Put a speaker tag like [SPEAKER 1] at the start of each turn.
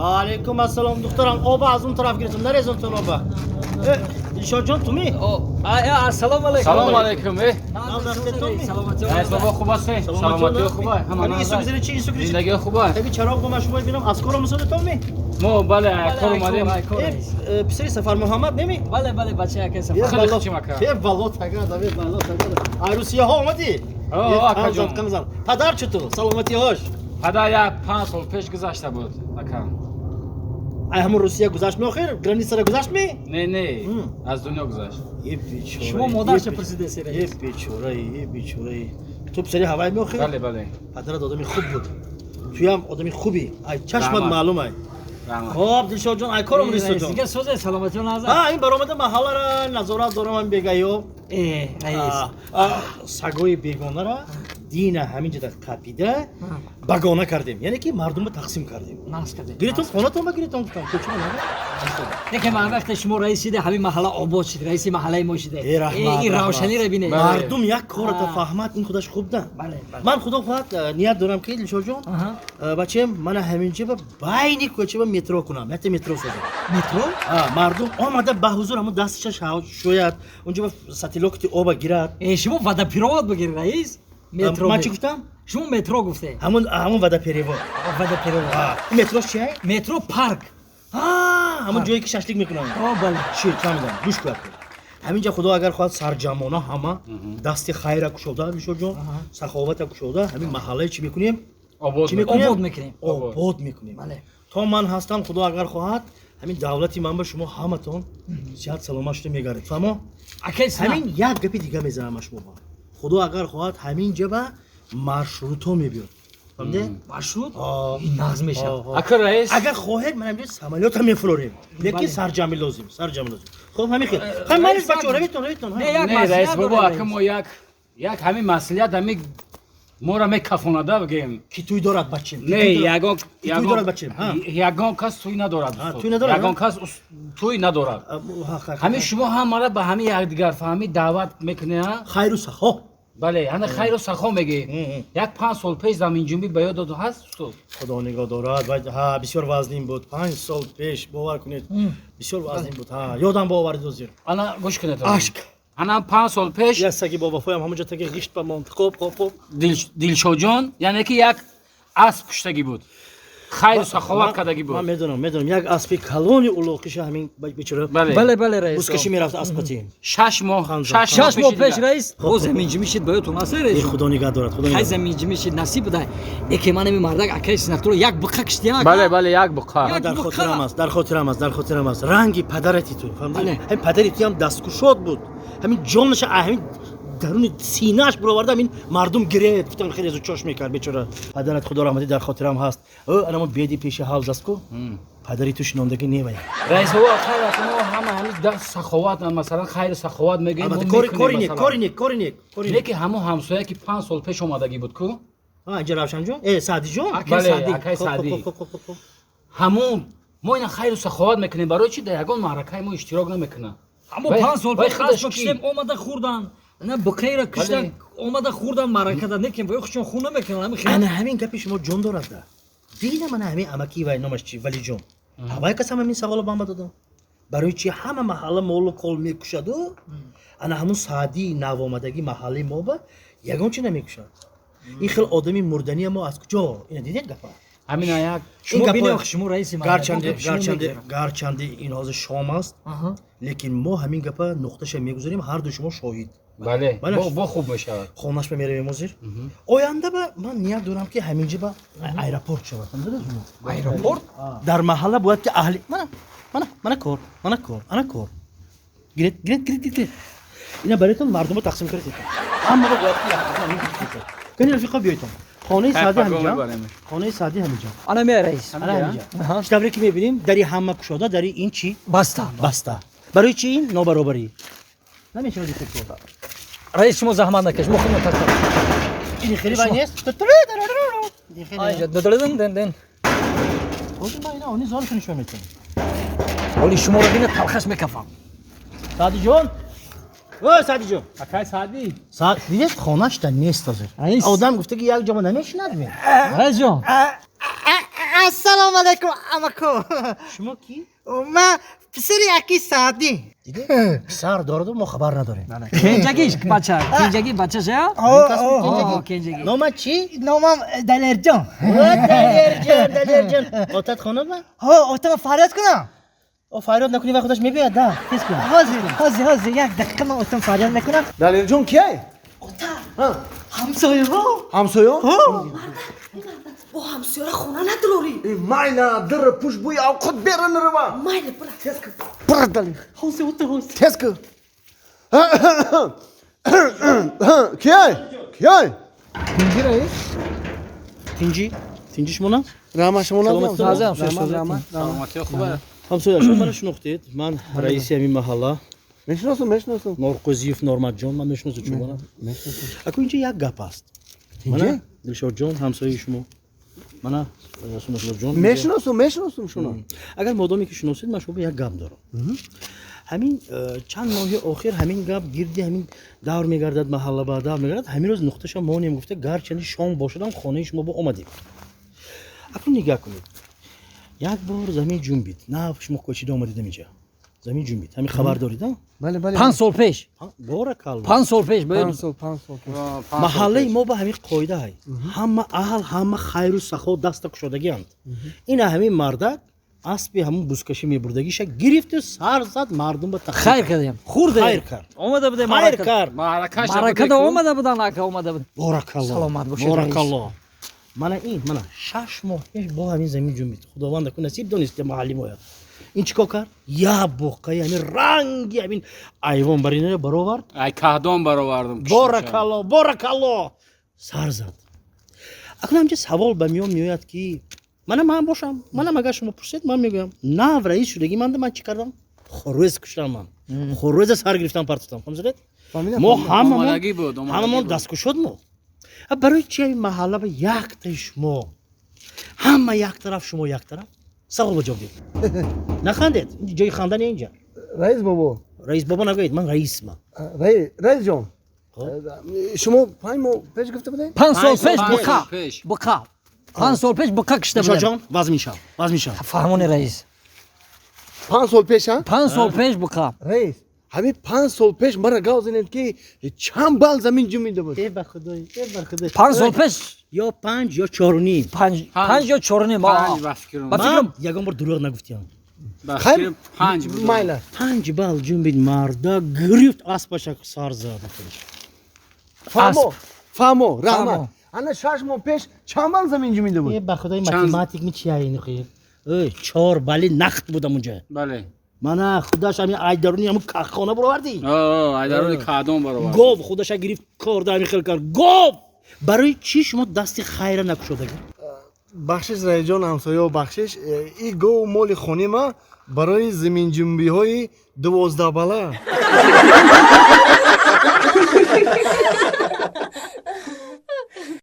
[SPEAKER 1] Ва алайкум ассалом, духтарам, оба аз он тараф гирифтам, нарезонтон оба. Дилшодҷон, ту ми?
[SPEAKER 2] Ассалому алайкум.
[SPEAKER 3] Салом алайкум.
[SPEAKER 1] Саломатӣ.
[SPEAKER 3] Раис бобо, хуб ҳастед? Саломатӣ хуб аст?
[SPEAKER 1] Ҳама ису гузари чи ису гузари?
[SPEAKER 3] Зиндагӣ хуб аст?
[SPEAKER 1] Таги чароғ бо ман шумо бинам, аз кор омадатон ми?
[SPEAKER 3] Мо бале, кор омадем.
[SPEAKER 1] Писари Сафар Муҳаммад неми?
[SPEAKER 2] Бале, бале, бача яке Сафар.
[SPEAKER 3] Хеле хучим ака.
[SPEAKER 1] Е бало тага, да бало тага. Ай Русияҳо омадӣ?
[SPEAKER 3] О, акаҷон.
[SPEAKER 1] Падар чуту? Саломатиҳош?
[SPEAKER 3] Падар як 5 сол пеш гузашта буд, ака.
[SPEAKER 1] Ай ҳамун Русия гузашт ми охир? Границара гузашт ми?
[SPEAKER 3] Не, не, аз дунё гузашт.
[SPEAKER 1] Е бечора.
[SPEAKER 2] Шумо модарша пурсида сера.
[SPEAKER 1] Е бечора, е бечора. Ту писари ҳавай ми охир?
[SPEAKER 3] Бале, бале.
[SPEAKER 1] Падарат одами хуб буд. Туям одами хубӣ. Ай чашмат маълум ай. Хоб, Дилшодҷон, ай кор омадӣ ҷон?
[SPEAKER 2] Дигар созе саломатиён аза.
[SPEAKER 1] Ҳа, ин баромада маҳаллара назорат дорам ан бегаё.
[SPEAKER 2] Э, раис.
[SPEAKER 1] Сагои бегонара дина ҳамин ҷода қапида багона кардем, яъне ки мардумро тақсим кардем.
[SPEAKER 2] Нақс кардем.
[SPEAKER 1] Гиритон хонатон ба гиритон гуфтам, кӯча на.
[SPEAKER 2] Яке ман вақте шумо раис шида, ҳамин маҳалла обод шид, раиси маҳаллаи мо шида.
[SPEAKER 1] Э, раҳмат.
[SPEAKER 2] Ин равшаниро бинед.
[SPEAKER 1] Мардум як кората фаҳмад, ин худаш хуб да. Ман худо хоҳад ният дорам ки Дилшодҷон, бачаем, мана ҳамин ҷо ба байни кӯча ба метро кунам, якта метро созам.
[SPEAKER 2] Метро?
[SPEAKER 1] Мардум омада ба ҳузур ҳамун дасташа шояд, унҷо ба сателокти оба гирад.
[SPEAKER 2] Э, шумо водопровод бигиред, раис. Метро.
[SPEAKER 1] Ман чӣ гуфтам?
[SPEAKER 2] Шумо метро гуфте.
[SPEAKER 1] Ҳамун ҳамун водоперевод.
[SPEAKER 2] Водоперевод.
[SPEAKER 1] Метро чи?
[SPEAKER 2] Метро парк.
[SPEAKER 1] Ҳамун ҷое ки шашлик мекунанд.
[SPEAKER 2] О, бале.
[SPEAKER 1] Чӣ фаҳмидам, гӯш кунад. Ҳаминҷа худо агар хоҳад сарҷамона ҳама дасти хайра кушода, Дилшодҷон, саховата кушода, ҳамин маҳаллаи чӣ мекунем?
[SPEAKER 3] Обод
[SPEAKER 2] мекунем.
[SPEAKER 1] Обод мекунем. То ман ҳастам, худо агар хоҳад, ҳамин давлати ман ба шумо ҳаматон сиҳат саломат шуда мегардед. Фаҳмо? Ҳамин як гапи дига мезанам ба шумо. Худо агар хоҳад ҳамин ҷа ба маршрутҳо мебиёд. Фаҳмиде?
[SPEAKER 2] Маршрут? Нағз мешавад.
[SPEAKER 3] Ака раис.
[SPEAKER 1] Агар хоҳед, ман ҳаминҷо самолётам мефурорем. Лекин сарҷамъи лозим, сарҷамъи лозим. Хуб, ҳамин хел. Хай малиш бачаҳо, равитон, равитон.
[SPEAKER 3] Не, раис бобо, ака мо як як ҳамин масъулият ҳамин моро мекафонада бигем.
[SPEAKER 1] Ки туй дорад бачем?
[SPEAKER 3] Не, ягон
[SPEAKER 1] туй дорад бачем.
[SPEAKER 3] Ягон кас туй надорад.
[SPEAKER 1] Туй надорад?
[SPEAKER 3] Ягон кас туй надорад. Ҳамин шумо ҳамаро ба ҳамин якдигарфаҳмӣ даъват мекунед,
[SPEAKER 1] хайру сахо.
[SPEAKER 3] Бале, ҳана хайру сахо мегӣ. Як 5 сол пеш заминҷунбӣ ба ёд дод ҳаст, устод?
[SPEAKER 1] Худо нигоҳ дорад. Ҳа, бисёр вазнин буд. 5 сол пеш, бовар кунед, бисёр вазнин буд. Ҳа, ёдам ба овард ҳозир.
[SPEAKER 3] Ана гӯш кунед.
[SPEAKER 1] Ашк.
[SPEAKER 3] Ана 5 сол пеш
[SPEAKER 1] як саги бовафоям ҳамонҷо таги ғишт ба монд. Хоб, хоб, хоб.
[SPEAKER 3] Дилшодҷон, яъне ки як асп куштагӣ буд. Хайру саховат кардагӣ буд.
[SPEAKER 1] Ман медонам, медонам. Як аспи калони улоқиша ҳамин бечора.
[SPEAKER 2] Бале, бале, раис.
[SPEAKER 1] Бузкашӣ мерафт аспати.
[SPEAKER 3] 6 моҳ,
[SPEAKER 2] 6 моҳ пеш раис, боз заминҷунбӣ шид, ба ёдтон аст, раис?
[SPEAKER 1] Худо нигаҳ дорад, худо.
[SPEAKER 2] Хай заминҷунбӣ шид, насиб буда. Яке ман ҳамин мардак акаи синатро як буқа киштиям.
[SPEAKER 3] Бале, бале, як буқа.
[SPEAKER 1] Дар хотирам аст, дар хотирам аст, дар хотирам аст. Ранги падарати ту, фаҳмидӣ? Ҳамин падари туям дасткушод буд. Ҳамин ҷонаша ҳамин даруни синааш бароварда ҳамин мардум гиред гуфтам, хеле зуд чош мекард бечора. Падарат худо раҳматӣ дар хотирам ҳаст. Ӯ анамо беди пеши ҳавз аст ку, падари ту шинондагӣ невая.
[SPEAKER 3] Раис бобо, хайр мо ҳама ҳамин даст саховат, масалан хайру саховат мегӯем.
[SPEAKER 1] Кори нек, кори нек, кори нек, кори нек.
[SPEAKER 3] Лекин ҳамон ҳамсоя ки 5 сол пеш омадагӣ буд ку?
[SPEAKER 1] Ҳа, инҷа Равшанҷон? Э, Саъдиҷон?
[SPEAKER 3] Бале, акай Саъдӣ. Ҳамон мо ина хайру саховат мекунем, барои чи дар ягон маъракаи мо иштирок намекунад?
[SPEAKER 2] Аммо 5 сол пеш киштем, омада хӯрдан. На буқайра киштан, омада хӯрдан маъракада, некем вай худшон хун намекунанд, ҳамин хел.
[SPEAKER 1] Ана ҳамин гапи шумо ҷон дорад да. Дина мана ҳамин амаки вай номаш чи, Валиҷон. Ҳавай кас ҳам ҳамин саволо ба ман додам. Барои чи ҳама маҳалла молу кол мекушаду, ана ҳамун Саъдии навомадагӣ маҳаллаи мо ба ягон чи намекушад. Ин хел одами мурдания мо аз куҷо? Ина дидед гапа?
[SPEAKER 3] Ҳамин як
[SPEAKER 2] шумо бинед, шумо раиси
[SPEAKER 1] маҳалла. Гарчанде ин ҳозир шом аст, лекин мо ҳамин гапа нуқташа мегузорем, ҳар ду шумо шоҳид.
[SPEAKER 3] Бале, бо хуб мешавад.
[SPEAKER 1] Хонаш ба меравем ҳозир. Оянда ба ман ният дорам ки ҳаминҷа ба аэропорт шавад.
[SPEAKER 2] Аэропорт?
[SPEAKER 1] Дар маҳалла бояд ки аҳли мана мана мана кор, мана кор, ана кор. Гиред, гиред, гиред, гиред. Ина бароятон мардумро тақсим кардед. Ҳамаро бояд ки як. Кани рафиқо биёйтон. Хонаи Саъдӣ ҳаминҷа. Хонаи Саъдӣ ҳаминҷа.
[SPEAKER 2] Ана мея раис.
[SPEAKER 1] Ана ҳаминҷа. Чӣ тавре ки мебинем, дари ҳама кушода, дари ин чӣ?
[SPEAKER 2] Баста.
[SPEAKER 1] Баста. Барои чӣ ин нобаробарӣ? Намешавад ин кор.
[SPEAKER 2] Раис, шумо заҳмат накаш, мо худмон так.
[SPEAKER 1] Ин хеле вай нест?
[SPEAKER 2] Айҷа, дадададин дин дин.
[SPEAKER 1] Ҳозир ман ина они золашро нишон медиҳам.
[SPEAKER 2] Ҳоли шуморо бина талхаш мекафам.
[SPEAKER 1] Саъдиҷон? Ой, Саъдиҷон.
[SPEAKER 3] Акай Саъдӣ.
[SPEAKER 1] Саъд, дидед хонашда нест ҳозир. Одам гуфта ки як ҷома намешинад ми?
[SPEAKER 2] Раисҷон.
[SPEAKER 4] Ассалому алайкум амако.
[SPEAKER 1] Шумо кӣ?
[SPEAKER 4] Ман писари аки Саъдӣ.
[SPEAKER 1] Дидед? Писар дораду мо хабар надорем.
[SPEAKER 2] Кенҷагиш бача, кенҷаги бачаша?
[SPEAKER 4] О,
[SPEAKER 2] Кенҷаги.
[SPEAKER 1] Номат чӣ?
[SPEAKER 4] Номам Далерҷон.
[SPEAKER 1] О, Далерҷон, Далерҷон. Отат хона ба?
[SPEAKER 4] Ҳо, отама фарёд кунам.
[SPEAKER 1] О, фарёд накунӣ ва худаш мебиёяд, да. Тез кун.
[SPEAKER 4] Ҳозир, ҳозир, ҳозир, як дақиқа ман отам фарёд мекунам.
[SPEAKER 5] Далерҷон кияй?
[SPEAKER 6] Ота,
[SPEAKER 5] Ҳа,
[SPEAKER 4] Ҳамсояҳо.
[SPEAKER 5] ҳамсоё?
[SPEAKER 6] бо ҳамсояра хона надорӣ.
[SPEAKER 5] Э, майла, дир пуш бӯи авқот бера нарава.
[SPEAKER 6] Майли, бира.
[SPEAKER 5] Бира, Далер.
[SPEAKER 4] Ҳозир, ота, ҳозир.
[SPEAKER 5] Тез кун. Кияй? Кияй? Тинҷи раис?
[SPEAKER 1] Тинҷи? Тинҷи шумо на?
[SPEAKER 5] Раҳмат шумо
[SPEAKER 1] Саломатӣ.
[SPEAKER 2] Ҳозир,
[SPEAKER 5] Раҳмат, раҳмат.
[SPEAKER 3] Саломатиё хуб аст.
[SPEAKER 1] Ҳамсоя, шумо мана шинохтед. Ман раиси ҳамин маҳалла.
[SPEAKER 5] Мешиносам, мешиносам.
[SPEAKER 1] Норқӯзиев Норматҷон, ман мешиносам шумо. Аку инҷа як гап аст.
[SPEAKER 5] Тинҷи?
[SPEAKER 1] Мана Дилшодҷон ҳамсояи шумо. Мана Сунатуллоҷон.
[SPEAKER 5] Мешиносам, мешиносам шумо.
[SPEAKER 1] Агар модоме ки шиносед, ман шумо як гап дорам. Ҳамин чанд моҳи охир ҳамин гап гирди ҳамин давр мегардад, маҳалла ба давр мегардад. Ҳамин рӯз нуқташа монем гуфта, гарчанди шом бошадам, хонаи шумо бо омадем. Акнун нигаҳ кунед. Як бор замин ҷунбид. Нав шумо кӯчида омадед инҷа. Замин ҷунбид. Ҳамин хабар дорид, а?
[SPEAKER 5] Бале, бале.
[SPEAKER 2] 5 сол пеш.
[SPEAKER 1] Боракалло.
[SPEAKER 2] 5 сол пеш.
[SPEAKER 5] 5 сол, 5 сол пеш.
[SPEAKER 1] Маҳаллаи мо ба ҳамин қоида ҳай. Ҳама аҳл, ҳама хайру сахо даста кушодагианд. Ина ҳамин мардак аспи ҳамун бузкашӣ мебурдагиша гирифту сар зад мардум ба тақсим.
[SPEAKER 2] Хайр кардем. Хурдем.
[SPEAKER 1] Хайр кард.
[SPEAKER 2] Омада будем.
[SPEAKER 1] Хайр кард.
[SPEAKER 2] Маъракада омада будан, ака, омада буд.
[SPEAKER 1] Боракалло.
[SPEAKER 2] Саломат бошед,
[SPEAKER 1] Боракалло. Мана ин, мана 6 моҳ пеш бо ҳамин замин ҷунбид. Худованд аку насиб донист ки маҳалли мояд. Ин чӣ кор кард? Як буққаи ҳамин ранги ҳамин айвон бар иноя баровард.
[SPEAKER 3] Ай каҳдон баровардам.
[SPEAKER 1] Боракалло, боракалло. Сар зад. Акнун ҳамҷа савол ба миён меояд ки мана ман бошам, манам агар шумо пурсед, ман мегӯям, нав раис шудагӣ манда ман чӣ кардам? Хурӯз куштам ман. Хурӯза сар гирифтам партофтам. Фаҳмидед? Мо ҳамамон
[SPEAKER 3] Омодагӣ буд, омодагӣ
[SPEAKER 1] ҳамамон
[SPEAKER 3] буд.
[SPEAKER 1] дасткушод мо. А барои чи ҳамин маҳалла ба яктаи шумо ҳама як тараф, шумо як тараф? Савол ба ҷавоб диҳед. Нахандед. Ҷои ханда не инҷа.
[SPEAKER 5] Раис бобо.
[SPEAKER 1] Раис бобо нагӯед, ман раисман.
[SPEAKER 5] Раис ҷон. Шумо 5 моҳ пеш гуфта будед?
[SPEAKER 2] 5 сол пеш
[SPEAKER 3] 5 сол
[SPEAKER 2] буқа.
[SPEAKER 3] пеш.
[SPEAKER 2] Буқа. 5 сол пеш буқа кишта будем.
[SPEAKER 1] Дилшодҷон, вазм мешав, вазм мешав.
[SPEAKER 2] Фаҳмони раис.
[SPEAKER 5] 5 сол пеш, ҳа?
[SPEAKER 2] 5 сол пеш буқа.
[SPEAKER 5] Раис, ҳамин 5 сол пеш мара гав занед ки чанд бал замин ҷумида буд?
[SPEAKER 1] Э, ба худой, э, ба худой.
[SPEAKER 2] 5 сол пеш.
[SPEAKER 1] Ё 5, ё 4,5.
[SPEAKER 2] 5, 5 ё 4,5.
[SPEAKER 3] 5 ба фикрам.
[SPEAKER 2] Ба фикрам.
[SPEAKER 1] Ман ягон бор дурӯғ нагуфтиям.
[SPEAKER 3] Ба фикрам 5 буд.
[SPEAKER 5] Майла.
[SPEAKER 1] 5 бал ҷунбид, марда гирифт аспаша сар зад.
[SPEAKER 5] Фаҳмо, фаҳмо, раҳмат.
[SPEAKER 2] Фаҳмо.
[SPEAKER 5] Ана 6 моҳ пеш чанд бал замин ҷумида буд?
[SPEAKER 1] Э, ба худои
[SPEAKER 3] Чанд-
[SPEAKER 1] математик ми чия ин хир? Эй, 4 бали нақд будам унҷа.
[SPEAKER 3] Бале.
[SPEAKER 1] Мана худаш ҳамин айдаруни ҳамун каххона баровардӣ.
[SPEAKER 3] О, айдарони каҳдон баровардам.
[SPEAKER 1] Гов худаша гирифт корда ҳамин хел кард. Гов! Барои чӣ шумо дасти хайра накушодагӣ?
[SPEAKER 5] Бахшиш, раисҷон, ҳамсоё, бахшиш. И гов моли хони ма барои заминҷунбиҳои 12 бала.